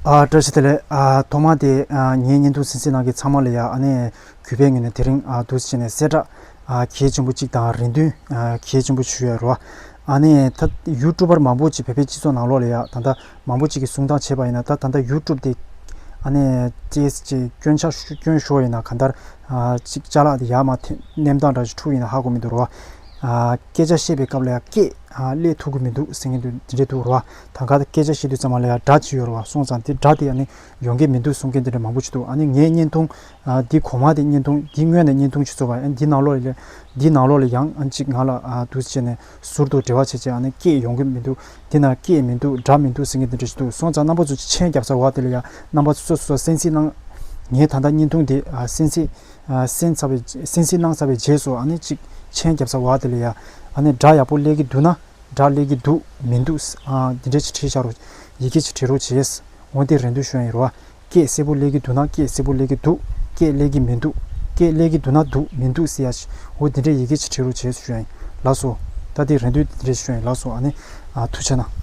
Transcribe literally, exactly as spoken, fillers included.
ཨ་བཀྲ་ཤིས་བདེ་ལེགས། ཨ་ཐོག་མ་དེ་ཨ་ངའི་བརྙན་ཐུང་གསན་གཟིགས་གནང་མཁན་ཚང་མ་ལ་ཡ་ཨ་ནི་གུས་པའི་ངོས་ནས་དེ་རིང་ཨ་འདུག་སེ་བྱས་ནས་གསལ་བསྒྲགས་ཨ་གལ་ཆེན་པོ་གཅིག་དང་རེ་འདུན་ཨ་གལ་ཆེན་པོ་ཞུ་ཡ་རོ། ཨ་ནི་ད་ཡུ་ཊུབ་པར་མང་པོ་ཅིག་བོད་པའི་སྤྱི་ཚོགས་ནང་ལོགས་ལ་ཡ་ད་ལྟ་མང་པོ་ཅིག་གིས་གསུང་སྟངས་བྱས་པ་ཡིན་ན། ད་ད་ལྟ་ཡུ་ཊུབ་དེ་ཨ་ནི་ཅེས་ཅིག་སྐྱོན་ཆ་སྐྱོན་ཤོར་ཡིན་ན་གང་ལྟར་ཨ་ཅིག་ཅ་ལག་དེ་ཡར་མར་འཐེན་གནས་སྟངས་འདྲ་ཞིག་འཁྲུག་ཡིན་ན་ཧ་གོ་མི་འདུག་རོ། ཨ་སྐད་ཆ་བཤད་པའི་སྐབས་ལ་ཡ་སྐད་ཨ་སླེབས་ཐུབ་ཀྱི་མི་འདུག་ཟེར་མཁན་དེ་འདྲ་འདུག་རོ། ད་ག་སྐད་ཆ་བཤད་དུས་ཙམ་པ་ལ་ཡ་སྒྲ་ཅིག་ཡོད་རེད་བ། སོང་ཙང་དེ་སྒྲ་དེ་ཨ་ནི་ཡོང་གི་མི་འདུག་གསུང་མཁན་དེ་འདྲ་མང་པོ་ཅིག་འདུག་ཨ་ནི་ངའི་བརྙན་ཐུང་ཨ་འདི་གོང་མ་དེ་བརྙན་ཐུང་འདི་སྔོན་ནས་བརྙན་ཐུང་ཅིག་བཟོས་པ། ཨ་འདི་ནང་ལོགས་ལ་འདི་ནང་ལོགས་ལ་ཡང་ཨ་ཅིག་ང་ལ་ཨ་འདུག་སེ་བྱས་ནས་ཟུར་དུ་འབྲེལ་བ་བྱས་བྱས་ཨ་ནི་སྐད་ཡོང་གི་མི་འདུག་འདི་ན་སྐད་མི་འདུག་སྒྲ་མི་འདུག་ཟེར་མཁན་དེ་འདྲ་ཞིག་འདུག་སོང་ཙང་རྣམ་པ་ཚོ་མཆན་རྒྱབ་ཚར་བ་དེ་ལ་ཡ་རྣམ་པ་ཚོ་སོ་སོ་གསན་གཟིགས་གནང་། ངས་ད་ལྟ་བརྙན་ཐུང་འདི་ཨ་གསན་གཟིགས་ཨ་གསན་ཚར་བའི་གསན་གཟིགས་གནང་ཚར་བའི་རྗེས་སུ་ཨ་ནི་ཅིག་མཆན་རྒྱབ་ཚར་བ་དེ་ལ་ཡ་ཨ་ནི་སྒྲ་ཡག་པོ་སླེབས་ཀྱི་འདུག་ན། སྒྲ་སླེབས་ཀྱི་འདུག་མི་འདུག་ཨ་འདི་འདྲ་ཅིག་བྲིས་བཞག་རོགས། ཡི་གེ་ཅིག་བྲིས་རོགས་བྱས། འོ་དེ་རེ་འདུན་ཞུ་ཡ་ཡིན་རོ། སྐད་གསལ་པོ་སླེབས་ཀྱི་འདུག་ན་སྐད་གསལ་པོ་སླེབས་ཀྱི་འདུག་སྐད་སླེབས་ཀྱི་མི་འདུག་སྐད་སླེབས་ཀྱི་འདུག་ན་འདུག་མི་འདུག་ཟེར་ཡ་ཞིག་འོ་དེ་འདྲའི་ཡི་གེ་ཅིག་བྲིས་རོགས་བྱས་ཞུ་ཡ་ཡིན། ལགས་སོ། ད་དེ་རེ་འདུན་དེ་འདྲ་ཞུ་ཡ་ཡིན། ལགས་སོ། ཨ་ནི་ཨ་ཐུགས་རྗེ་གནང་།